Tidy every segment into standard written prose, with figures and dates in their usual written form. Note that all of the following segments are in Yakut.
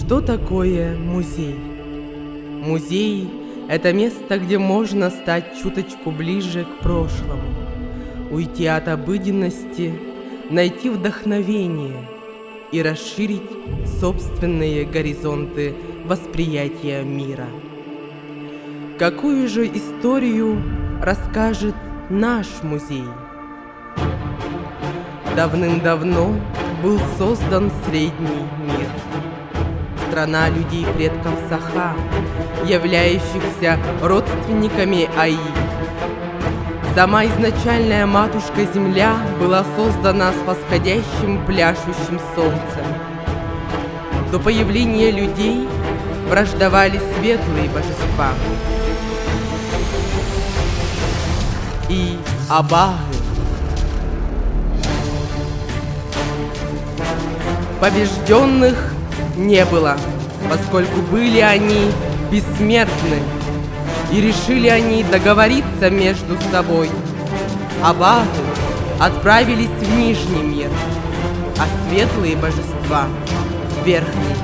Что такое музей? Музей – это место, где можно стать чуточку ближе к прошлому, уйти от обыденности, найти вдохновение и расширить собственные горизонты восприятия мира. Какую же историю расскажет наш музей? Давным-давно был создан Средний мир. Страна людей предков Саха, являющихся родственниками Аи. Сама изначальная матушка Земля была создана с восходящим пляшущим солнцем. До появления людей враждовали светлые божества и абаһы. Побежденных не было, поскольку были они бессмертны, и решили они договориться между собой. Абаһы отправились в Нижний мир, а светлые божества – в Верхний.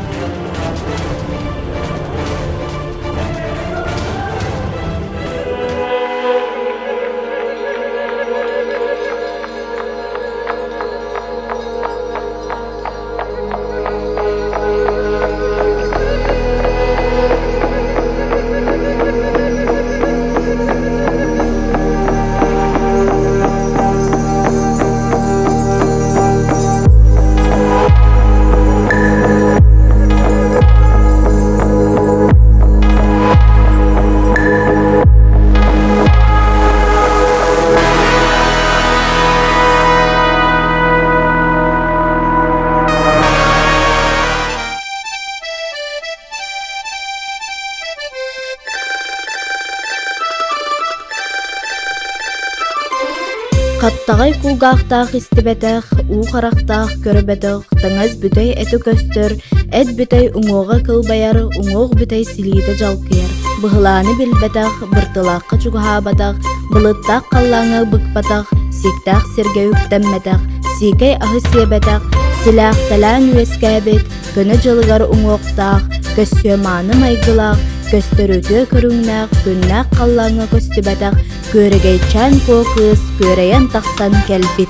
Хаптаҕай кулгаахтаах истибэтэх, уу харахтаах көрбөтөх, таҥас бүтэй этэ көстөр, эт бүтэй уҥуоҕа кылбайар, уҥуох бүтэй силиитэ дьалкыйар, быһылааны билбэтэх, быртылаахха чугаһаабатах, былыттаах халлааҥҥа быкпатах, сиктээх сиргэ үктэммэтэх, сиикэй аһы сиэбэтэх, силээхтэлээн үөскээбит, көнө дьылыгар уҥуохтаах, көссүө-мааны майгылаах, көстөр үтүө көрүҥнээх, күннээх халлааҥҥа көстүбэтэх Күөрэгэйчээн Куо кыыс күөрэйэн тахсан кэлбит.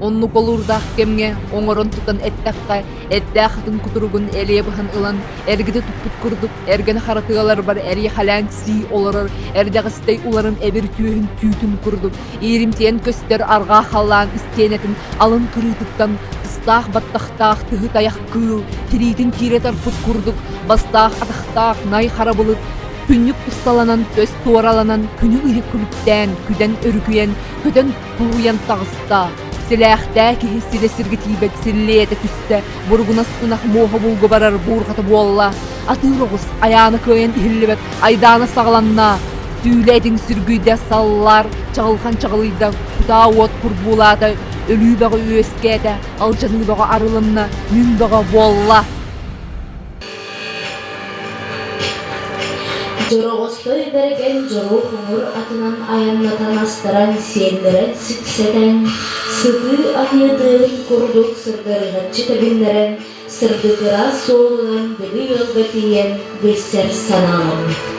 Оннук олуурдаах кэмҥэ оҥорон тутан эттэххэ, эттээх атын кутуругун элиэ быһан ылан, эргитэ туппут курдук эргэн хара тыаларбар эрийэ-халаан сии олорор эрдэҕистэй уларын эбир түөһүн түүтүн курдук ииримтийэн көстөр арҕаа халлаан истиэнэтин алын кырыытыттан тыстаах баттахтаах тыһы тайах кыыл тириитин киирэ тарпыт курдук бастаах атахтаах най хара былыт күннүк усталанан көс туораланан күнү ыйы күлүктээн күдэн өрүкүйэн көтөн куһуйан таҕыста силээхтээ киһи сирэ сиргэ тиийбэт силлиэтэ түстэ буругунас ынах муоһа булгу барар буурҕата буолла атыыр оҕус айаана кыайан иһиллибэт айдаана саҕаланна сүүлэ этиҥ сүргүйдэ саллар чаҕылхан чаҕылыйда кутаа уот курбуулаата өлүү бөҕө үөскээтэ алдьаныы бөҕө арылынна мүн бөҕө буолла Дьороҕостой бэргэн дьоруо хоҥор атынан айаннатан астаран сиэллэрэн сиксэтэн, сытыы аньыытын курдук сырдарыһаччы тэбиннэрэн, сырдык ыраас суолунан били ыалга тиийэн билсэр санааламмыт.